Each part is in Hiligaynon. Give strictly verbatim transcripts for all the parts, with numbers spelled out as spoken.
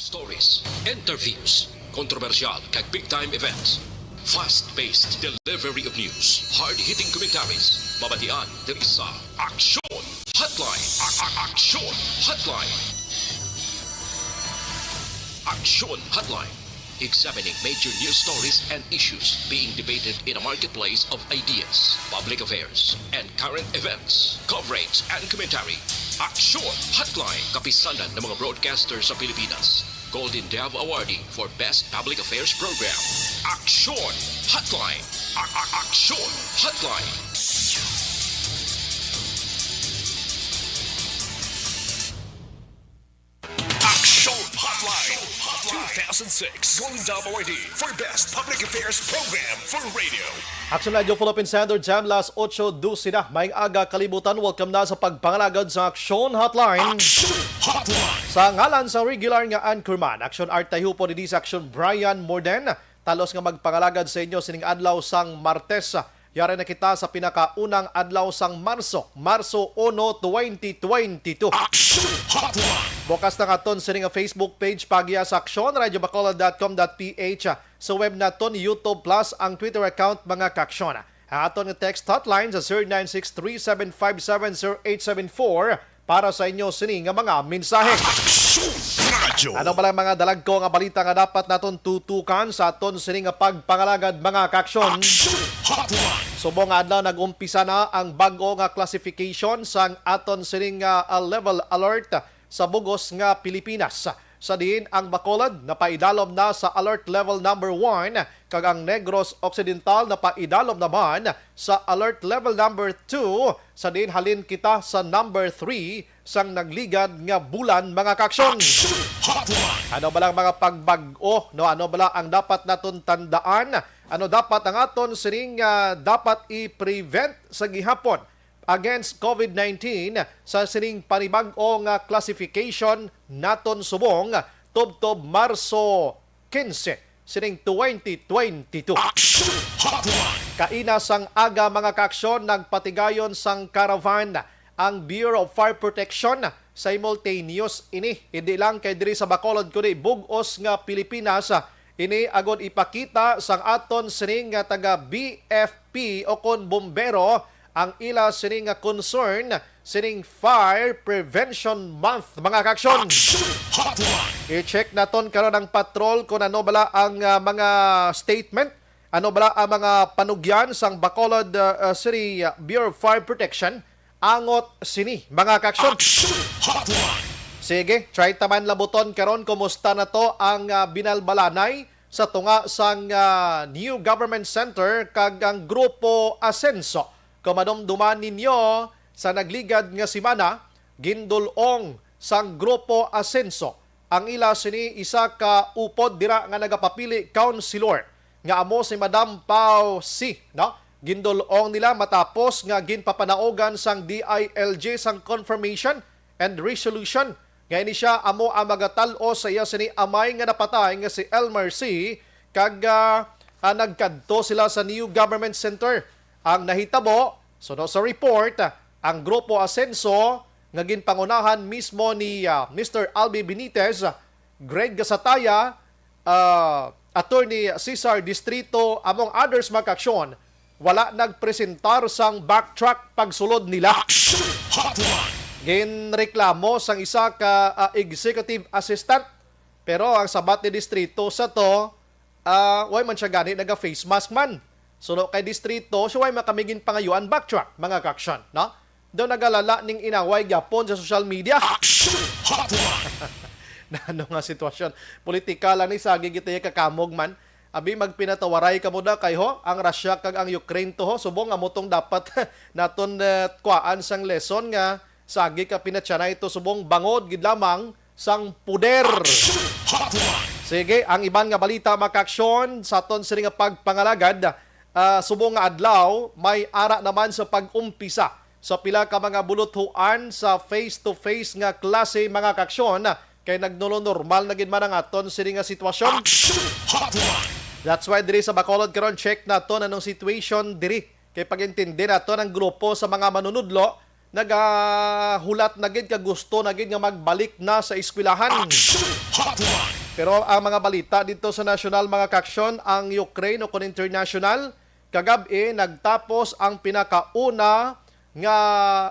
Stories, interviews, kontrobersyal kag big time events. Fast-paced delivery of news, hard-hitting commentaries, mabatian diri sa Aksyon Hotline. A- a- Aksyon Hotline. Aksyon Hotline. Examining major news stories and issues being debated in a marketplace of ideas, public affairs, and current events. Coverage and commentary. Aksyon Hotline. Kapisanan ng mga broadcaster sa Pilipinas. Golden Dove Awardee for Best Public Affairs Program. Aksyon Hotline. A- a- Aksyon Hotline. Aksyon Hotline two thousand six Golden Dove Awardee for Best Public Affairs Program for Radio. Aksyon Radio Philippine Standard Time, las ocho dose na. Maayong aga, kalibutan. Welcome na sa pagpangalagad sa Aksyon Hotline. Aksyon Hotline. Sa ngalan sa regular nga anchorman, Aksyon Art Tayhupo, didi sa Aksyon Brian Morden. Talos nga magpangalagad sa inyo sining adlaw sang Martes. Yari na kita sa pinakaunang adlaw sang Marso, Marso uno, twenty twenty-two. Aksyon Hotline. Bukas na katon sining Facebook page, pagiya sa aksyon radio bacolod dot com dot p h. Sa web naton, YouTube Plus, ang Twitter account, mga kaaksyon. Ang aton nga text hotline sa zero nine six three seven five seven zero eight seven four para sa inyo sini nga mga mensahe. Aksyon Radyo. Ano bala ang mga dalagko nga balita nga dapat naton tutukan sa aton sini nga pagpangalagad, mga kaaksyon? Aksyon Hotline. Subong nga adlaw, nag-umpisa na ang bag-o nga classification sang aton sini nga, ah, level alert sa bug-os nga Pilipinas. Sa diin ang Bacolod napaidalom na sa Alert Level Number One, kag ang Negros Occidental napaidalom naman sa Alert Level Number Two, sa diin halin kita sa Number Three sang nagligad nga bulan, mga kaaksyon. Aksyon Hotline. Ano bala ang mga pagbag-o, no? Ano bala ang dapat naton tandaan? Ano dapat ang aton sining, ah, dapat i-prevent sa gihapon against COVID nineteen sa sining panibag-o nga classification naton subong tubtob Marso quince sining twenty twenty-two. Aksyon Hotline. Kaina sang aga, mga kaaksyon, nagpatigayon sang caravan ang Bureau of Fire Protection. Simultaneous ini, hindi lang kay diri sa Bacolod, kundi bug-os nga Pilipinas. Ini agud ipakita sang aton sining nga taga B F P o kon bombero ang ila sini nga concern sining Fire Prevention Month, mga kaaksyon. Aksyon Hotline. I-check naton karon ang patrol kung ano bala ang, ah, mga statement, ano bala ang mga panugyan sang Bacolod, ah, ah, City, ah, Bureau of Fire Protection angot sini, mga kaaksyon. Aksyon Hotline. Sige, try ta man labuton karon kumusta na to ang, ah, binalbalanay sa tunga sang, ah, New Government Center kag ang Grupo Asenso. Kung madumduman ninyo, sa nagligad nga semana, gindul-ong sang Grupo Asenso ang ila sini isa ka upod dira nga nagapapili councilor nga amo si Madam Pau Si, no? Gindul-ong nila matapos nga ginpapanaogan sang D I L G sang confirmation and resolution nga ini siya amo ang magatal-os sa iya sini amay nga napatay nga si Elmer Si, kag, ah, ah, nagkadto sila sa New Government Center. Ang nahitabo, suno sa report, ang Grupo Asenso nga ginpangunahan mismo ni, ah, Mister Albi Benitez, Greg Gasataya, ah, Attorney Cesar Distrito, among others, mga kaaksyon, wala nagpresentar sang backtrack pagsulod nila. Aksyon Hotline. Ginreklamo sang isa ka, ah, executive assistant, pero ang sabat ni Distrito sa to, ah, way man siya gani naga-face mask man. Suno kay Distrito, siya way man kami ginpangayuan backtrack, mga kaaksyon, no? Daw nagalala ning inaway gyapon sa social media. Aksyon Hotline. Na ano nga sitwasyon? Politikal lang ni, sagig ito yung kakamog man. Abi, magpinatawaray ka mo da kay ho, ang Russia kag ang Ukraine to ho, subong nga mo tong dapat naton, eh, kuwaan sang lesson nga sagig ka pinatyanay to subong bangod gid lamang sang puder. Aksyon Hotline. Sige, ang iban nga balita, mga kaaksyon, sa aton sini nga pagpangalagad, ah, subong nga adlaw, may ara naman sa pag-umpisa sa pila ka mga buluthuan sa face-to-face nga klase, mga kaaksyon, kay nagnulo-normal na gid man ang aton sini nga sitwasyon. Aksyon Hotline. That's why diri sa Bacolod karon, check naton anong situation diri. Kay pag-intindi naton ang grupo sa mga manunudlo, nagahulat na gid ka gusto na gid nga magbalik na sa eskwelahan. Action Hotline! Pero ang mga balita dito sa nasyonal, mga kaaksyon, ang Ukraine o kon international, kagab-i nagtapos ang pinakauna nga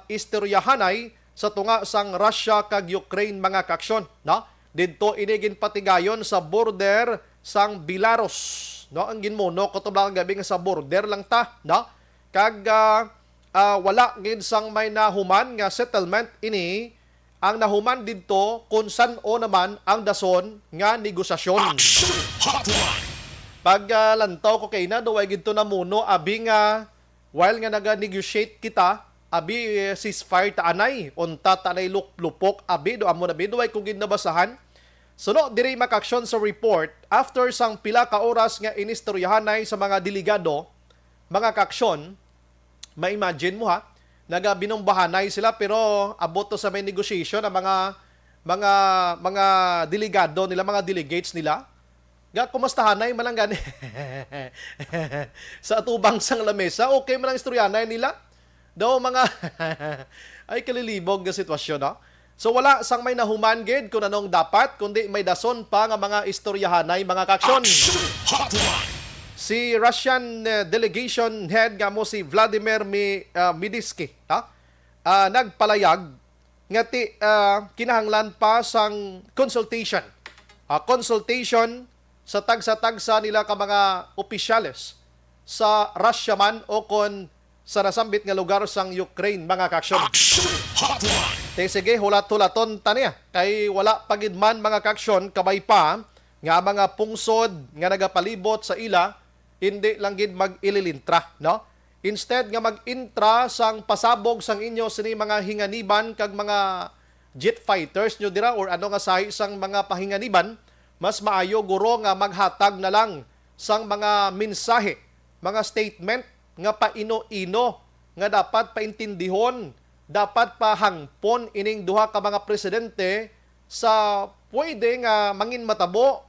istoryahanay sa tunga sang Russia kag Ukraine, mga kaaksyon, no? Didto ini ginpatigayon sa border sang Belarus, no? Ang ginmuno ko to, mga kagab-i, nga sa border lang ta, no? Kag, ah, ah, wala gid sang may nahuman nga settlement ini ang nahuman didto, kon san-o naman ang dason nga negosasyon. Action Hotline! Pag, ah, lantaw ko kay na, duway gid to namuno, abi nga, while nga naga-negotiate kita, abi, eh, ceasefire ta anay, unta ta anay lup-, lupok, abi, do amo na bi, duway ko gid nabasahan. Suno diri, mga kaaksyon, sa report, after sang pila ka oras nga inistoryahanay sa mga delegado, mga kaaksyon, ma-imagine mo ha, nagabinumbahanay sila, pero abot to sa may negotiation ang mga, mga, mga delegado nila, mga delegates nila. Ga, kumustahanay man lang gani. Sa atubang sang lamesa, okay man ang istoryanay nila. Daw mga, ay, kalilibog nga sitwasyon, no? So, wala sang may nahuman gid kung anong dapat, kundi may dason pa nga mga istoryahanay, mga kaaksyon. Action Hotline! Si Russian, eh, delegation head nga mo si Vladimir Mi-, ah, Medinsky, ha? Ah, nagpalayag nga ti-, ah, kinahanglan pa sang consultation. Ah, consultation sa tagsa-tagsa nila ka mga opisyales sa Russia man o kon sa nasambit nga lugar sang Ukraine, mga kaaksyon. Action Hotline! Te, sige, hulat-hulaton ta niya. Kay wala pa gid man, mga kaaksyon, kabay pa nga mga pungsod nga nagapalibot sa ila, hindi lang gid mag-ililintra, no? Instead nga mag-intra sang pasabog sang inyo sini mga hinganiban kag mga jet fighters nyo dira or ano nga sahi sang mga pahinganiban, mas maayo guro nga maghatag na lang sang mga mensahe, mga statement nga paino-ino nga dapat paintindihon, dapat pahangpon ining duha ka mga presidente sa pwede nga mangin matabo.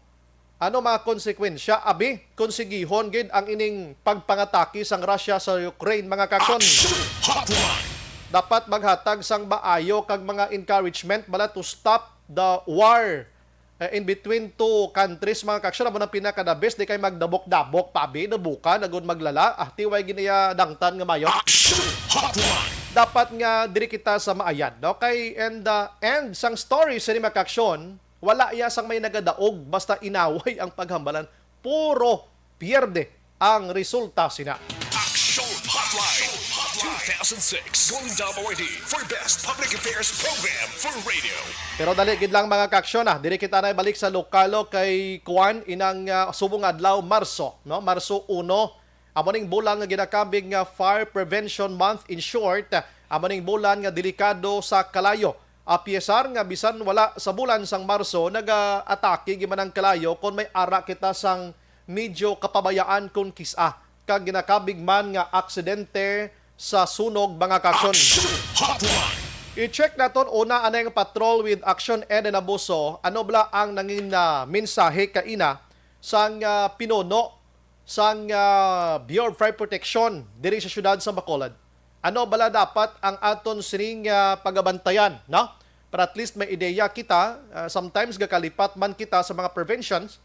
Ano mga konsekwensya? Abi, konsigihon gid ang ining pagpangatake sang Russia sa Ukraine, mga kaaksyon. Action Hotline! Dapat maghatag sang maayo kag mga encouragement bala to stop the war, eh, in between two countries, mga kaaksyon. Amo nang pinaka-the best, di kay magdabok-dabok pa, abi, nabuka, nagud maglala, ah, tiway giniya dangtan nga mayo. Action Hotline! Dapat nga diri kita sa maayan, no? Kay, and, uh, end sang story sa mga kaaksyon, wala iya sang may nagadaog, basta inaway ang paghambalan. Puro pierde ang resulta sina. Action Hotline two thousand six. Going down already for Best Public Affairs Program for Radio. Pero dali gid lang, mga kaaksyon, ah. Diri kita na balik sa lokalo kay kuan inang, ah, subong adlaw, Marso, no? Marso uno. Amo ning bulan nga ginakambig nga Fire Prevention Month. In short, amo ning bulan nga delikado sa kalayo. Apiesar nga bisan wala sa bulan sang Marso, naga-atake gid man ang kalayo kon may ara kita sang medyo kapabayaan kon kis-a kag ginakabig man nga aksidente sa sunog, mga kaaksyon. Action Hotline! I-check naton una anay nga patrol with Action Ed and Abuso. Ano bala ang nangin, ah, mensahe kaina sang, ah, pinuno sang, ah, Bureau of Fire Protection diri sa siyudad sa Bacolod? Ano bala dapat ang aton sining, ah, pagabantayan, no? Para at least may ideya kita, ah, sometimes gakalipat man kita sa mga preventions,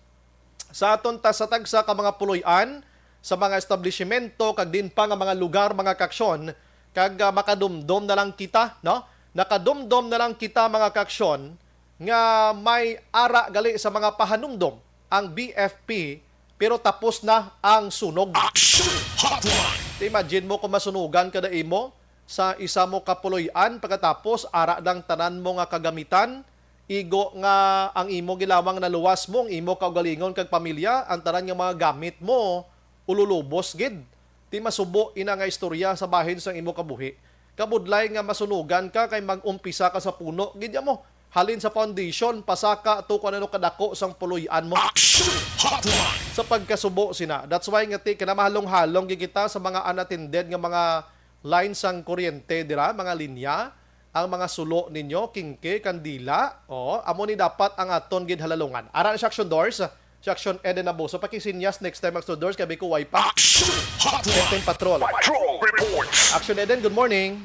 sa aton ta-, sa tagsa ka mga puloy-an, sa mga establishmento, kag din pa nga mga lugar, mga kaaksyon, kag, ah, makadumdom na lang kita, no? Nakadumdom na lang kita, mga kaaksyon, nga may ara gali sa mga pahanumdom ang B F P, pero tapos na ang sunog. Action Hotline! Imagine mo kung masunugan ka na imo sa isa mo ka puloy-an, pagkatapos ara nang tanan mo nga kagamitan, igo nga ang imo gilawang naluwas mo, ang imo kaugalingon kag pamilya, ang tanan nga mga gamit mo, ululubos gid. Ti masubo ina nga istorya sa bahin sang imo kabuhi. Kabudlay nga masunugan ka kay mag-umpisa ka sa puno gid mo. Halin sa foundation, pasaka to kung ano kadako sang puloy-an mo. Action Hotline! Sa pagkasubo sina. That's why nga ti kinamahalong-halong gid kita sa mga unattended nga mga line sang kuryente dira, mga linya, ang mga sulo ninyo, kingke, kandila. O, amo ni dapat ang aton gid halalungan. Ara na si Action Doors, si Action Eden Abuso. Pakisinyas next time, Action Doors, kay ko way pa. Action Hotline! Captain Patrol. Patrol Reports. Action Eden, good morning.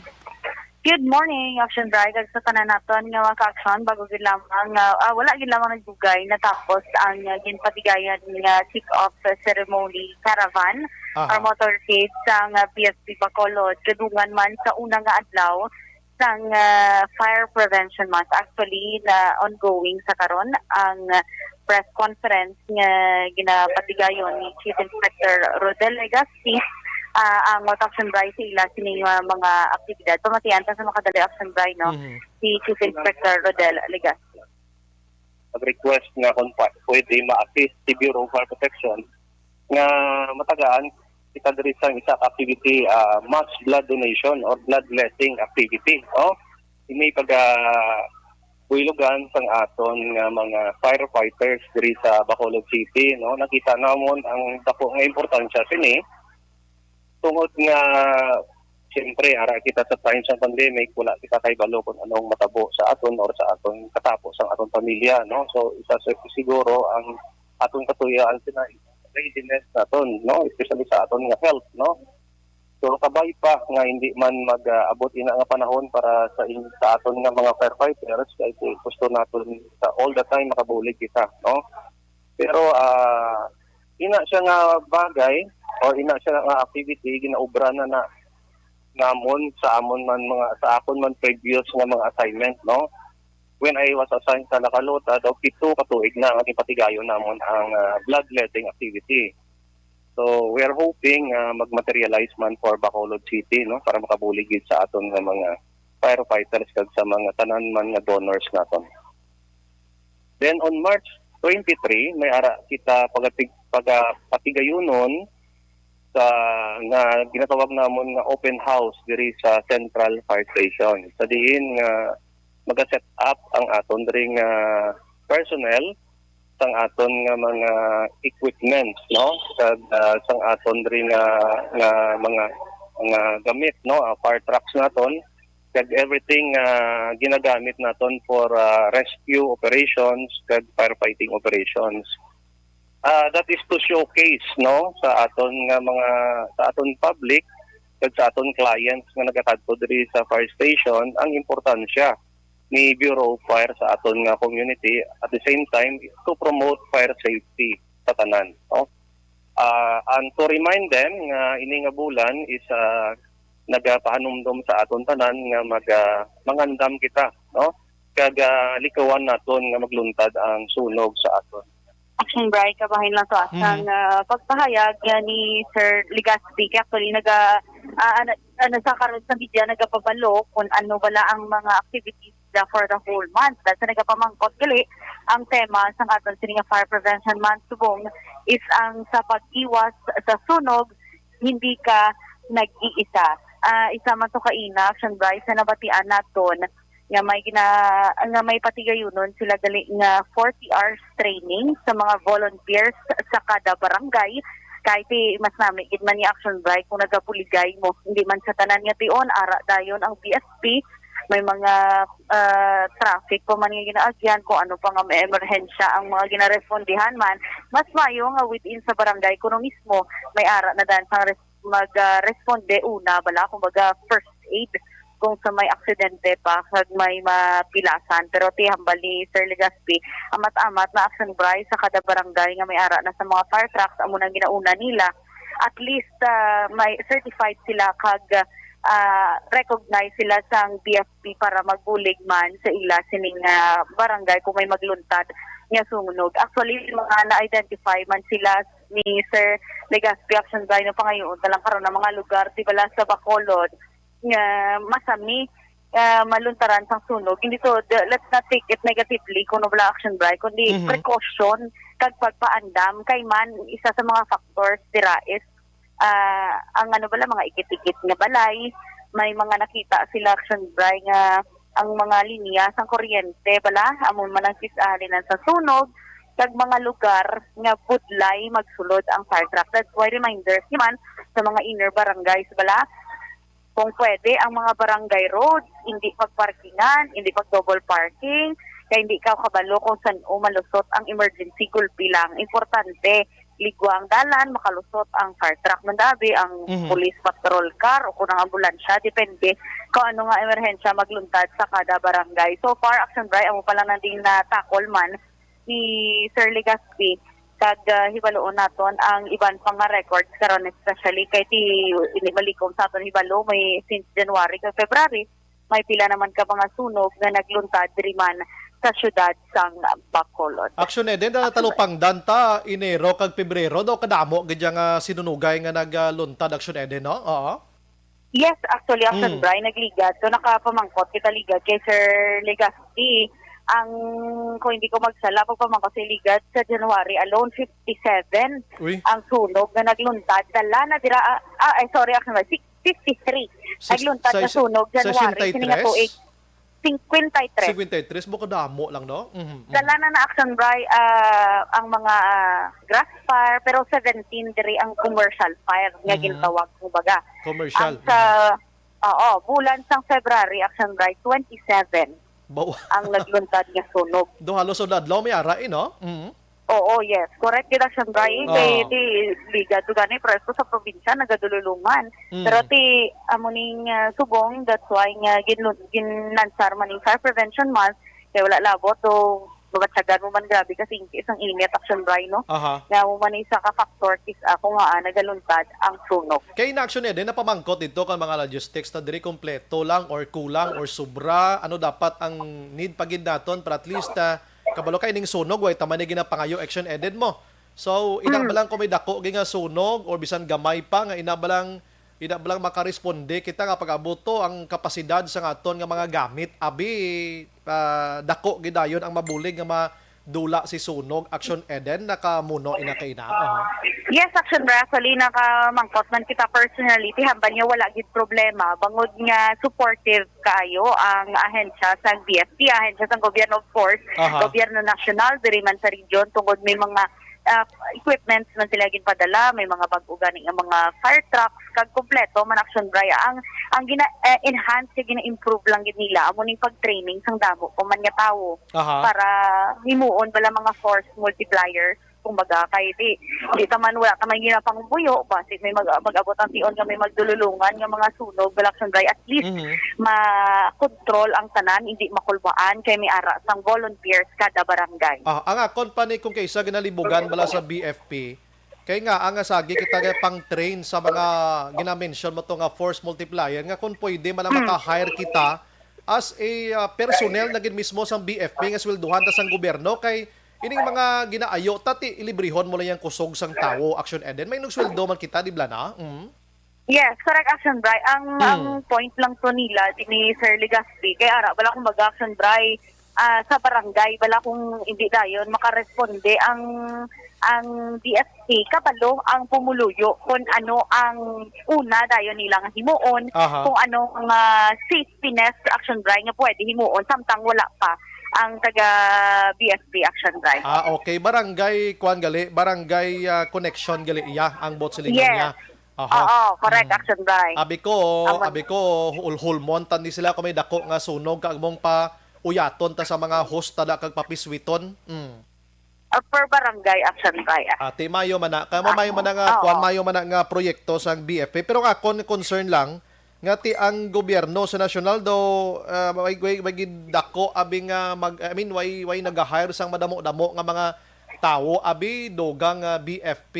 Good morning, Action Bright, kag sa tanan naton nga mga ka-action. Bago gid lamang, ah, ah, wala gid lamang nagdugay natapos ang, ah, ginpatigayan nga kick-off ceremony caravan or Aha. motorcade sang, ah, B S P Bacolod. Kadungan man sa una nga adlaw sang, ah, Fire Prevention Month. Actually, na ongoing sa karon ang, ah, press conference nga ginapatigayon ni Chief Inspector Rodel Legaspi, ah, ang Action Bright sa ila sini nga mga aktibidad. Pamatian ta sa makadali, Action Bright, no? Mhm. Si Chief Inspector Rodel Legaspi. Mag-request nga kung pa, pwede ma-assist si Bureau of Fire Protection nga matagaan kita diri sa isa ka activity, ah, mass blood donation or bloodletting activity, no? Ini pag, ah, buhilugan sang aton nga mga firefighters diri sa Bacolod City, no? Nakita namon ang dako nga importansya sini tungod nga, siyempre, ara kita sa time sang pandemic, wala kita kay balo kung anong matabo sa aton or sa aton katapo sang aton pamilya, no? So, isa sa, siguro ang aton katuyaan sina readiness naton, no? Especially sa aton nga health, no? So, kabay pa nga hindi man mag-abot ina nga panahon para sa in-, sa aton nga mga firefighters, kay gusto naton sa all the time makabulig kita, no? Pero, ah, ina siya nga bagay o ina siya nga activity, ginaobra na, na namon sa amon man mga, sa akon man previous nga mga assignment, no? When I was assigned sa La Calota, daw pito ka tuig na nga ginpatigayon namon ang, ah, bloodletting activity. So, we are hoping, ah, mag-materialize man for Bacolod City, no, para makabulig gid sa aton nga mga firefighters kag sa mga tanan man nga donors naton. Then on March twenty-three, may ara kita pagatig-, pagapatigayunon sa, nga ginatawag namon nga open house diri sa Central Fire Station. Sa diin nga maga-set up ang aton diri nga personnel sang aton nga mga equipment, no? Kag, ah, sang aton diri nga, nga mga, mga gamit, no? Ah, fire trucks naton, kag everything, ah, ginagamit naton for, ah, rescue operations kag firefighting operations. Ah, that is to showcase, no, sa aton nga mga, sa aton public kag sa aton clients nga nagakadto diri sa fire station ang importansya ni Bureau of Fire sa aton nga community, at the same time to promote fire safety sa tanan, no? Ah, and to remind them nga ini nga bulan is, ah, nagapahanumdom sa aton tanan nga mag, ah, mangandam kita, no? Kag, ah, likawan naton nga magluntad ang sunog sa aton. Action Bright, kabahin lang to, ah, Mhm. sang, ah, pagpahayag nga ni Sir Legaspi, kay actually naga, ah, ano, ano sa karon sa media nagapabalo kung ano bala ang mga activities da for the whole month. Dahil sa nagapamangkot gali ang tema sang aton sini nga Fire Prevention Month subong is ang sa pag-iwas sa sunog, hindi ka nag-iisa. Ah, isa man to kaina, Action Bright, sa nabatian naton nga may gina-, nga may patigayunon sila gali nga forty hours training sa mga volunteers sa kada barangay. Kahit di mas nami gid man ni Action Bright kung nagabuligay mo, hindi man sa tanan nga tion, ara dayon ang B S P, may mga, ah, traffic pa man nga ginaagyan, kung ano pa nga may emerhensya ang mga ginarespondihan man, mas mayo nga within sa barangay kuno mismo may ara na dan sang res-, mag, ah, responde una, bala, kumbaga, first aid kung sa may aksidente pa kag may mapilasan. Pero ti hambal ni Sir Legaspi, amat-amat na Action Bright sa kada barangay nga may ara na sa mga fire trucks, amo nang ginauna nila. At least, ah, may certified sila kag, ah, recognize sila sang B F P para magbulig man sa ila sining, ah, barangay kung may magluntad nga sunog. Actually, mga na-identify man sila ni Sir Legaspi, Action Bright, no, pangayoon na lang karon ang mga lugar, di bala, sa Bacolod nga masami, ah, maluntaran sang sunog. Hindi to, the, let's not take it negatively kung wala, Action Bright, kundi Mhm. precaution kag pagpaandam. Kay man, isa sa mga factors dira is, ah, ang ano bala, mga ikit-ikit nga balay, may mga nakita sila, Action Bright, nga ang mga linya sang kuryente bala, amo man ang sis-, ah, linan sa sunog, kag mga lugar nga budlay magsulod ang fire truck. That's why reminders naman sa mga inner barangays bala, kung pwede, ang mga barangay roads, hindi pagparkingan, hindi pag-double parking, kay hindi ka kabalo kung san-o malusot ang emergency gulpi lang. Importante, ligwa ang dalan, makalusot ang fire truck. Mandabi ang Mhm. police patrol car o kung ang ambulansya, depende kung ano nga emerhensya magluntad sa kada barangay. So far, Action Bri, amo pa lang nang ding natakol man ni Sir Legaspi, kag, ah, hibaluon naton ang iban pa nga records karon, especially kay ti, hindi malikom sa aton hibalo, may since January kag February, may pila naman ka mga sunog nga nagluntad diri man sa siyudad sang Bacolod. Action Eden, na talupangdan ta, Enero kag Pebrero daw kadamo gid nga sinunugay nga nagluntad, Action Eden, no? Oo. Yes, actually, Action Mm. Bri, nagligad. So, nakapamangkot kita ligad kay Sir Legaspi. Ang, kung hindi ko magsala, pagpamangkot sa ligad, sa January alone, fifty-seven Uy. ang sunog na nagluntad. Dala na dira, ah, ah, ay, sorry, Action Bri, si-, fifty-three. Sis-, Nagluntad na sa sunog, sa January, sini nga sesenta y tres? tuig. Cinquenta y tres. Cinquenta y tres, bukod damo lang, no? Mhm, mhm. Dala na na, Action Bri, ah, ang mga, ah, grass fire, pero seventeen diri ang commercial fire nga Mhm. gintawag, kumbaga. Commercial, Ang sa, mhm. oo, bulan sang February, Action Bri, twenty-seven Baw- ang nagluntad nga sunog. Do halos sa adlaw may ara, eh, no? Mhm. Oo, yes. Correct gid, Action Bri. Oo. Kay di, ligad to gani, presko sa probinsya, nagadululungan. Mm. Pero ti, amo ning, ah, subong, that's why nga ginlu-, ginlansar man ning Fire Prevention Month, kay wala labot, do mabatyagan mo man grabe kasi isang init, Action Bri, no? Aha. Nga mo man isa ka factor is ako nga, ah, nagaluntad ang sunog. Kay na, Action Eden, napamangkot dito kang mga logistics na diri kompleto lang or kulang or sobra, ano dapat ang need pa gid naton para at least, ah, kabalo kay ning sunog, way ta man ni ginapangayo, Action Eden, mo. So, ina Mm. ba lang kung may dako gid nga sunog or bisan gamay pa nga ina ba lang, ina ba lang makaresponde kita nga pag-abot to ang kapasidad sa nga aton nga mga gamit, abi, ah, dako gid dayon ang mabulig nga madula si sunog, Action Eden, nakamuno ina kay ina. Aha. Yes, Action Bri, actually, nakamangkot man kita personally, ti hambal niya wala gid problema, bangod nga supportive kaayo ang ahensya sang B F P, ahensya sang gobyerno, of course, Aha. gobyerno nasyonal, diri man sa region, tungod may mga, ah, equipments man sila ginpadala, may mga bag-o gani nga mga fire trucks, kag kompleto man, Action Bri. Ang, ang gina-, eh, enhance kag gina-improve lang gid nila, amo ning pag-training sang damo pa man nga tawo Aha. para himuon bala mga force multiplier. Kumbaga, kay di, di ta man, wala ta man ginapangbuyo, basi may mag-, mag-abot ang tion nga may magdululungan nga mga sunog, bala, Action Bri, at least Mhm. ma-control ang tanan, hindi makulbaan, kay may ara sang volunteers kada barangay. Ah, ang akon pa ni kung kaisa ginalibugan bala sa B F P, kay nga ang sagi kita kay pang-train sa mga ginamention mo to nga force multiplier, nga kung pwede man lang Mm. maka-hire kita as a, ah, personnel na gid mismo sang B F P nga swelduhan ta sang gobyerno, kay ining mga ginaayo ta ti ilibrihon mo lang yang kusog sang tawo, Action Eden. May nagsuweldo man kita, di bala na? Mm. Yes, correct, Action Bri. Ang, Hmm. ang point lang to nila, di ni Sir Legaspi, kay ara, bala, kumbaga, Action Bri, ah, sa barangay, bala, kung hindi dayon makaresponde ang, ang D F C, kabalo ang pumuluyo kung ano ang una dayon nilang himuon, Aha. kung ano ang, ah, safety net, Action Bri, nga pwede himuon samtang wala pa ang taga B F P, Action Bri. Ah, okay. Barangay, kuwan gali, barangay, ah, connection gali iya ang bot silingan Yes. niya. Aha. Oo, correct, Mm. Action Bri. Abi ko, Aman. abi ko, hul-, hulmon tan di sila kung may dako nga sunog, kag mong pa uyaton ta sa mga host tada kag papiswiton. Mm. Ah, per barangay, Action Bri, ah. Ate, mayo man na. Kaya Ah, mayo man na nga, oo. kuwan, mayo man na nga proyekto sang B F P. Pero ang akon concern lang, nga ti ang gobyerno sa nasyonal daw, ah, way, way, way gid dako abi nga mag, I mean, way, way nag-hire sang madamo-damo nga mga tawo abi, dugang, ah, B F P,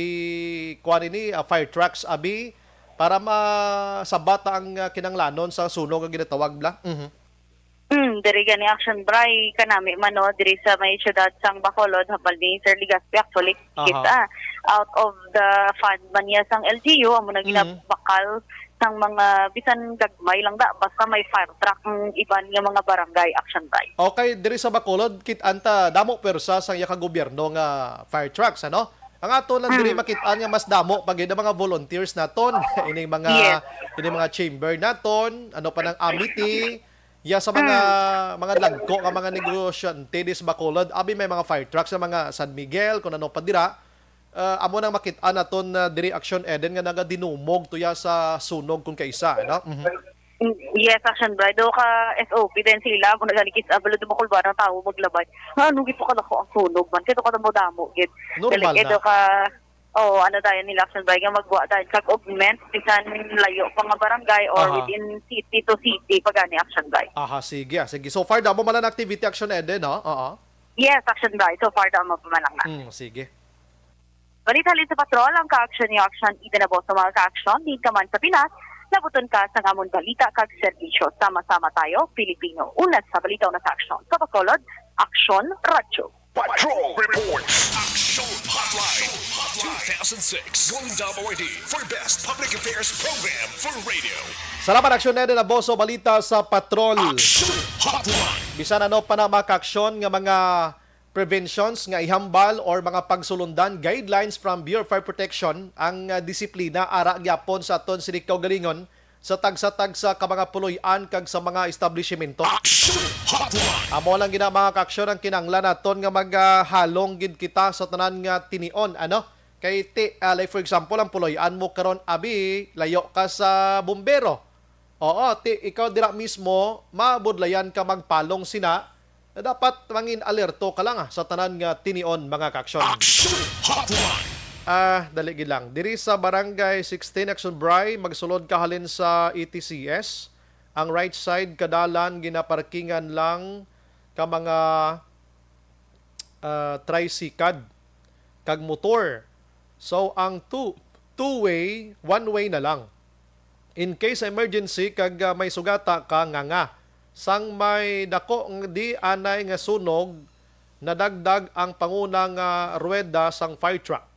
kuwan ini, ah, fire trucks abi, para masabat ang, ah, kinanglanon sa sunog nga ginatawag bala. Mhm. Hmm, diri gani, Action Bri, kanami man, no, diri sa may siyudad sang Bacolod, hambal ni Sir Legaspi, actually, Aha. kita, out of the fund man niya sang L G U, amo na Mm. ginabakal sang mga bisan gagmay lang da, basta may fire truck ang iban nga mga barangay, Action Bri. Okay, diri sa Bacolod, kit-an ta damo pwersa sang iya ka gobyerno nga fire trucks, ano? Ang ato lang diri Mm. makit-an nga mas damo pa gid ang mga volunteers naton, ining mga, Yes. ining mga chamber naton, ano pa nang Amity, ya sa mga, Mm. mga dagko nga mga negosyante dis Bacolod, abi may mga fire trucks sa mga San Miguel, kung ano pa dira. Ah, amo nang makit-an naton na diri, Action Eden, nga nagadinumog tuya sa sunog kung kaisa, ano? Mhm. Mm, yes, Action Bri. Do ka S O P din sila, mo nagalikis, ah, balod mo kulba ng tao maglabay. Ano gito ka dako ang sunog man? Kito ka damo-damo, gid. Normal Dali, na. Kito ka, Oo, ano tayo nila, Action Bri, nga magwa tayo kag augment, bisan layo pa nga barangay or Aha. within city to city, pa gani, Action Bri. Aha, sige, ah, sige. So far, damo man ang activity, Action Eden, no? Oo. Yes, Action Bri. So far, damo pa man lang na. Hmm, sige. Balita halin sa patrol, ang ka-action ni Action Eden Aboso, mga ka-action, di ka man sa Pinas, nabuton ka sa amon balita kag serbisyo. Sama-sama tayo, Pilipino. Una sa balita, una sa aksyon. Sa Bacolod, Action Radyo. Patrol Reports. Action Hotline. Two thousand six Golden Dome Awardee for Best Public Affairs Program for Radio. Salamat, Action Eden Aboso, balita sa patrol. Action Hotline. Bisan ano pa na mga ka-aksyon nga mga preventions nga ihambal or mga pagsulundan, guidelines from Bureau of Fire Protection, ang, ah, disiplina ara gyapon sa aton sini kaugalingon sa tagsa-tagsa ka mga puloy-an kag sa mga establishmento. Action Hotline. Amo lang gina, mga ka-aksyon, ang kinahanglan naton nga maghalong gid kita sa tanan nga tinion, ano? Kay ti, ah, like for example, ang puloy-an mo karon, abi, layo ka sa bumbero. Oo, ti, ikaw dira mismo, mabudlayan ka magpalong sina, na dapat mangin alerto ka lang, ah, sa tanan nga tinion, mga ka-aksyon. Action Hotline. Ah, dali gid lang. Diri sa Barangay sixteen, Action Bri, magsulod ka halin sa E T C S. Ang right side ka dalan ginaparkingan lang ka mga, ah, tricycad kag motor. So, ang two, two-way, one-way na lang. In case emergency kag, ah, may sugata ka, nganga. Sang may dako ng di anay nga sunog, nadagdag ang panguna nga ruweda sang fire truck.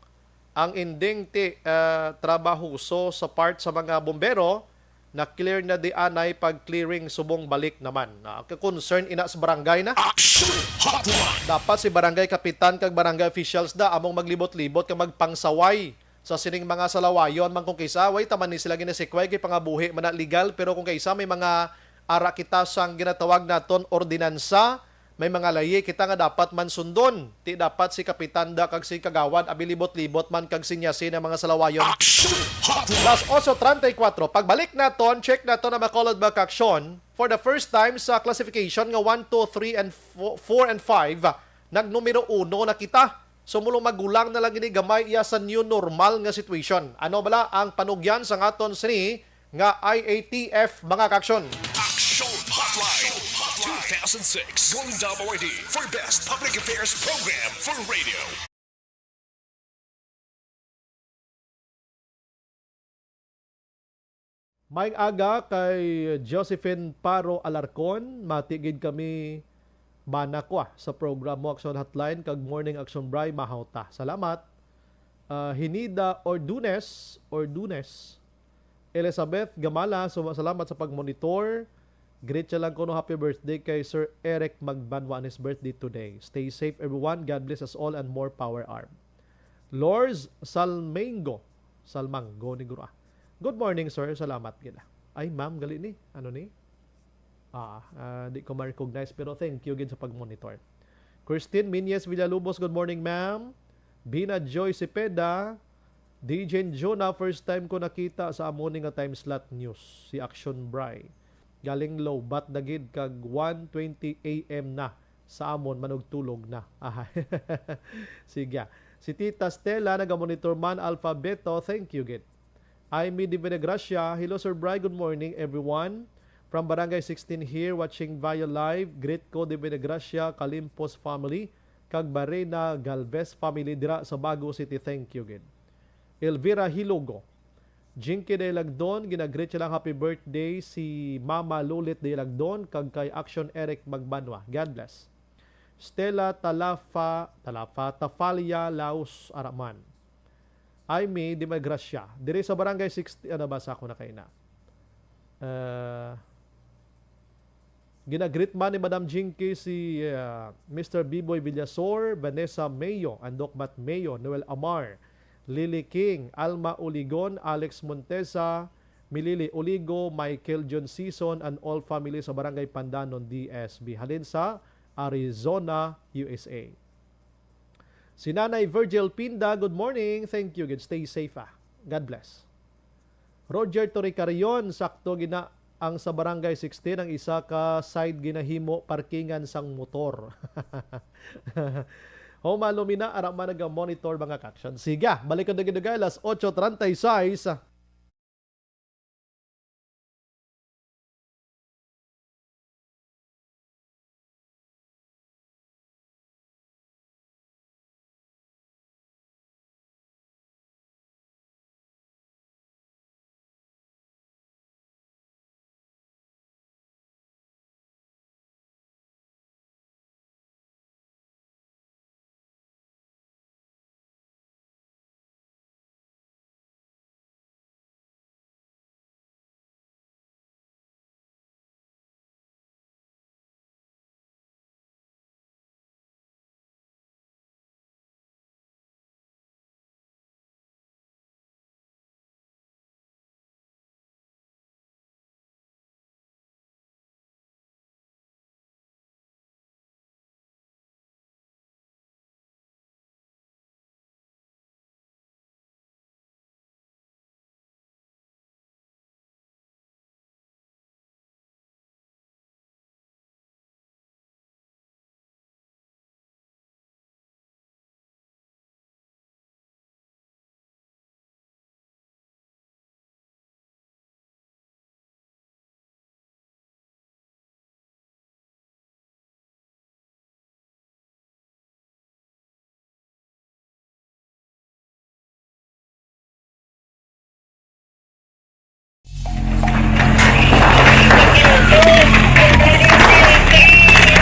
Ang ending ti, ah, trabahoso sa part sa mga bombero, na-clear na di anay pag-clearing subong balik naman. Na, ka-concern ina sa barangay na. Action Hotline. Dapat si barangay kapitan kag barangay officials da among maglibot-libot kag magpangsaway sa sining mga salawayon man kung kaysa, way taman ni sila ginasikway kay pangabuhi man na legal, pero kung kaysa may mga ara kita sang ginatawag naton ordinansa, may mga layi kita nga dapat man sundon. Ti dapat si kapitan da kag si kagawad abi libot-libot man kag sinyasi na mga salawayon. Action Hotline. Las ocho treinta y cuatro. Pagbalik naton, check naton ang Bacolod Back Action. For the first time sa classification nga one, two, three, and four, four and five, nagnumero uno na kita. So, mulo magulang na lang gini gamay iya sa new normal nga situation. Ano bala ang panugyan sa ngaton sini nga I A T F, mga ka-aksyon? Action Hotline. Two thousand six Golden Dome Awardee for Best Public Affairs Program for Radio. Maayong aga kay Josephine Paro Alarcon. Mati gid kami, bana ko, ah, sa program mo, Action Hotline, kag Morning Action Bri, mahaw ta. Salamat. Ah, Hinida Ordunes, Ordunes. Elizabeth Gamala, so, salamat sa pag-monitor. Greet siya lang kuno, happy birthday kay Sir Eric Magbanwa on his birthday today. Stay safe, everyone. God bless us all and more power arm. Lors Salmengo, Salmango ni Guru. Ah. Good morning, sir. Salamat gid. Ay, ma'am, gali ni. Ano ni? Ah, ah, di ko ma-recognize, pero thank you gid sa pag-monitor. Christine Minyes Villalobos, good morning, ma'am. Bina Joy Cepeda, D J Jonah, first time ko nakita sa amo ni nga time slot news, si Action Bri. Galing low, bat na gid kag one twenty A M na sa amon, manugtulog na. Aha. Sige. Si Tita Stella, nagamonitor man, Alpha Beta, thank you gid. Aimee Divina Gracia, hello, Sir Bri, good morning, everyone. From Barangay sixteen here, watching via live. Greet ko Divina Gracia, Calimpos family, kag Barena Galvez family dira sa Bago City. Thank you gid. Elvira Hilogo, Jinky Dailagdon, ginagreet siya lang happy birthday si Mama Lulit Dailagdon kag kay Action Eric Magbanwa. God bless. Stella Talafa, Talafa, Tafalia, Laos, Araman. Aimee Dimagracia, diri sa Barangay sixty, ano ba sa ako na kaina? Uh, ginagreet man ni Madam Jinky si, uh, Mister Biboy Villasor, Vanessa Mayo, Andok Bat Mayo, Noel Amar, Lily King, Alma Uligon, Alex Montesa, Milili Uligo, Michael John Sison, and all family sa Barangay Pandanon, D S B. Halin sa Arizona, U S A. Si Nanay Virgil Pinda, good morning. Thank you. Good. Stay safe, ah. God bless. Roger Toricarion, sakto gina ang sa Barangay sixteen, ang isa ka side ginahimo parkingan sang motor. Human lumina, ara man naga-monitor, mga ka-aksyon. Sige, balik ang dugay-dugay, alas otso treinta y seis.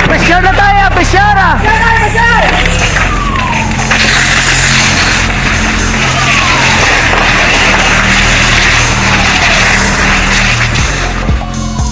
Pressure na tayo! Pressure!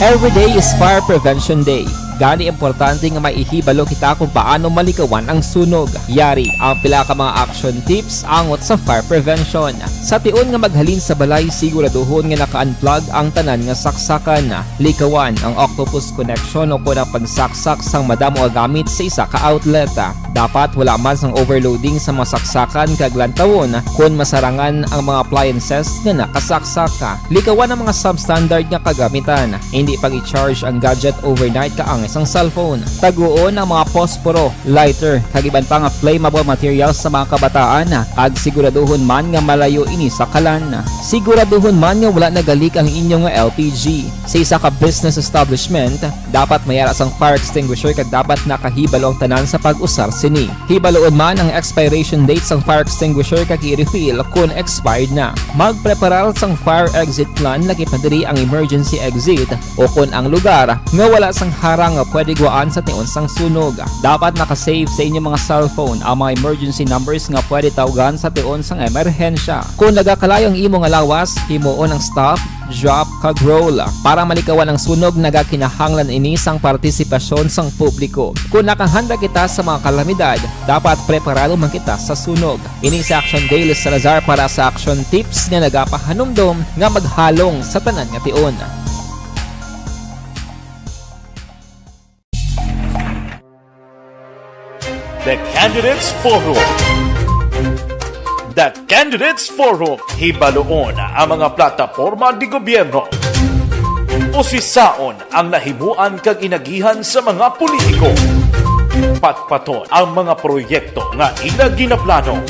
Every day is Fire Prevention Day. Gani, importante nga may ihibalo kita kung paano malikawan ang sunog. Yari ang pila ka mga action tips angot sa fire prevention. Sa tion nga maghalin sa balay, siguraduhon nga naka-unplug ang tanan nga saksakan. Likawan ang octopus connection o kon ang pagsaksak sang madamo nga gamit sa isa ka outlet. Dapat wala man sang overloading sa mga saksakan kag lantawon kon masarangan ang mga appliances nga nakasaksak. Likawan ang mga substandard nga kagamitan. Hindi pag-i-charge ang gadget overnight kaangay sang cellphone. Taguon ang mga posporo, lighter, kag iban pa nga flammable materials sa mga kabataan, kag siguraduhon man nga malayo ini sa kalan. Siguraduhon man nga wala nagalik ang inyo nga L P G. Sa isa ka business establishment, dapat may ara sang fire extinguisher kag dapat nakahibalo ang tanan sa pag-usar sini. Hibaloon man ang expiration date sang fire extinguisher kag i-refill kon expired na. Magpreparar sang fire exit plan, lakip na diri ang emergency exit o kon ang lugar nga wala sang harang nga pwede guwaan sa tion sang sunog. Dapat naka-save sa inyo mga cellphone ang mga emergency numbers nga pwede tawgan sa tion sang emerhensya. Kon nagakalayo ang imo nga lawas, himuon ang stop, drop, kag roll. Para malikawan ang sunog, nagakinahanglan ini sang partisipasyon sang publiko. Kon nakahanda kita sa mga kalamidad, dapat preparado man kita sa sunog. Ini si Action Daily Salazar para sa Action Tips nga nagapahanumdom nga maghalong sa tanan nga tion. The Candidates Forum. The Candidates Forum. Hibaloon ang mga plataporma di gobyerno. Usisaon ang nahimuan kag inagihan sa mga politiko. Patpaton ang mga proyekto nga ila ginaplano.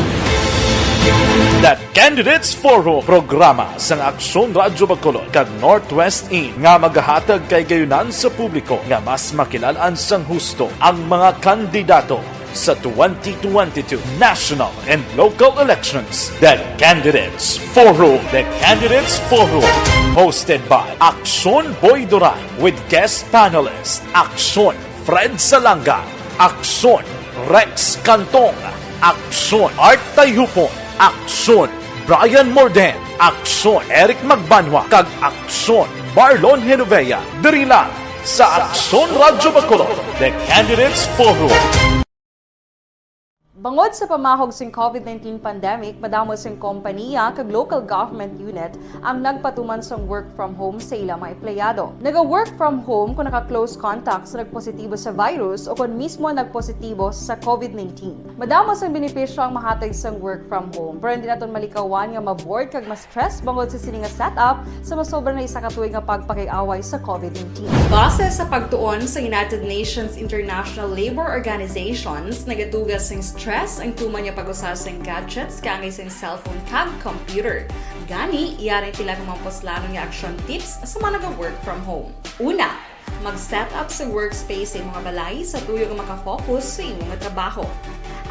The Candidates Forum, programa sang Aksyon Radyo Bacolod kag Northwest In nga magahatag kahigayonan sa publiko nga mas makilal-an sang husto ang mga kandidato sa twenty twenty-two national and local elections. The Candidates Forum. The Candidates Forum, hosted by Aksyon Boy Duran with guest panelist Aksyon Fred Salanga, Aksyon Rex Cantong, Aksyon Art Tayhupon, Aksyon Brian Morden, Aksyon Eric Magbanwa, kag Aksyon Marlon Genovea, diri lang sa Aksyon Radyo Bacolod, The Candidates Forum. Bangod sa pamahog sing COVID nineteen pandemic, madamo sing kompaniya kag local government unit ang nagpatuman sang work from home sa ila mga empleyado. Naga-work from home kon naka-close contact sa nagpositibo sa virus o kon mismo nagpositibo sa COVID nineteen. Madamo sang benepisyo ang mahatag sang work from home, pero hindi naton malikawan nga ma-bored kag ma-stress bangod sa sini nga setup sa masobra na isa ka tuig nga pagpakig-away sa COVID nineteen. Base sa pagtuon sa United Nations International Labour Organizations, nagatuga sing stress stress ang tuman nga pag-usa sang gadgets kaangay sang cellphone kag computer. Gani, yari sila nga mga puslanon nga action tips sa mga naga-work from home. Una, mag-set up sa workspace sa imong balay sa tuyo nga makafocus sa imong trabaho.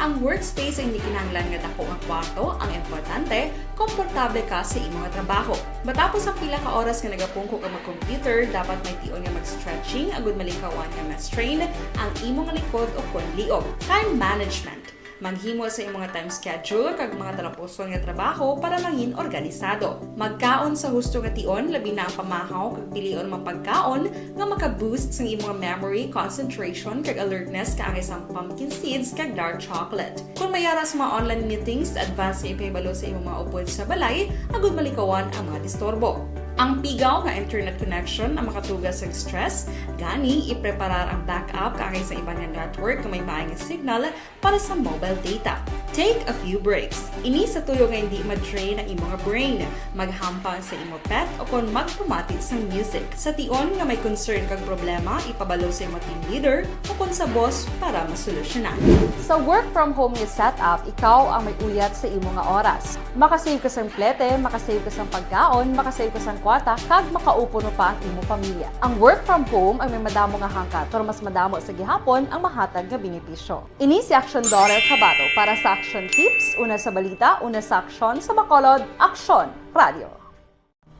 Ang workspace ay hindi kinahanglan nga dako nga kwarto, ang importante, komportable ka sa imong trabaho. Matapos ang pila ka oras nga nagapungko ka mag-computer, dapat may tion nga mag-stretching agud malikawan nga ma-strain ang imong likod o kon liog. Time management. Maghimo sa imong time schedule kag mga talapuson nga trabaho para mangin organisado. Magkaon sa husto nga tion, labi na ang pamahaw kag pilion mga pagkaon nga maka-boost sang imong memory, concentration kag alertness kaangay sang pumpkin seeds kag dark chocolate. Kung may ara sa mga online meetings, advance nga ipahibalo sa imong mga upod sa balay agud malikawan ang mga disturbo. Ang pigaw nga internet connection ang makatuga sa stress, gani ipreparar ang backup kaangay sa iban nga network nga may maay nga signal para sa mobile data. Take a few breaks. Ini sa tuyo nga hindi ma-drain ang imong brain. Maghampang sa imo pet o kon magpamati sang music. Sa tion nga may concern kag problema, ipabalo sa imo team leader o kon sa boss para masolusyonan. Sa work from home nga setup, ikaw ang may uyat sa imo nga oras. Makasave ka sang plete, makasave ka sang pagkaon, makasave ka sang kwarta, kag makaupo pa ang imo pamilya. Ang work from home ay may madamo nga hangkat, pero mas madamo sa gihapon ang mahatag nga benepisyo. Ini si Action Daughter Kabato para sa Action Tips, una sa balita, una sa aksyon, sa Bacolod, Aksyon Radio.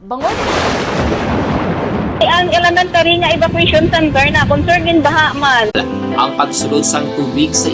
Bangod. Ang elementary nga evacuation center na concern in baha man. Ang pagsulod sang tubig sa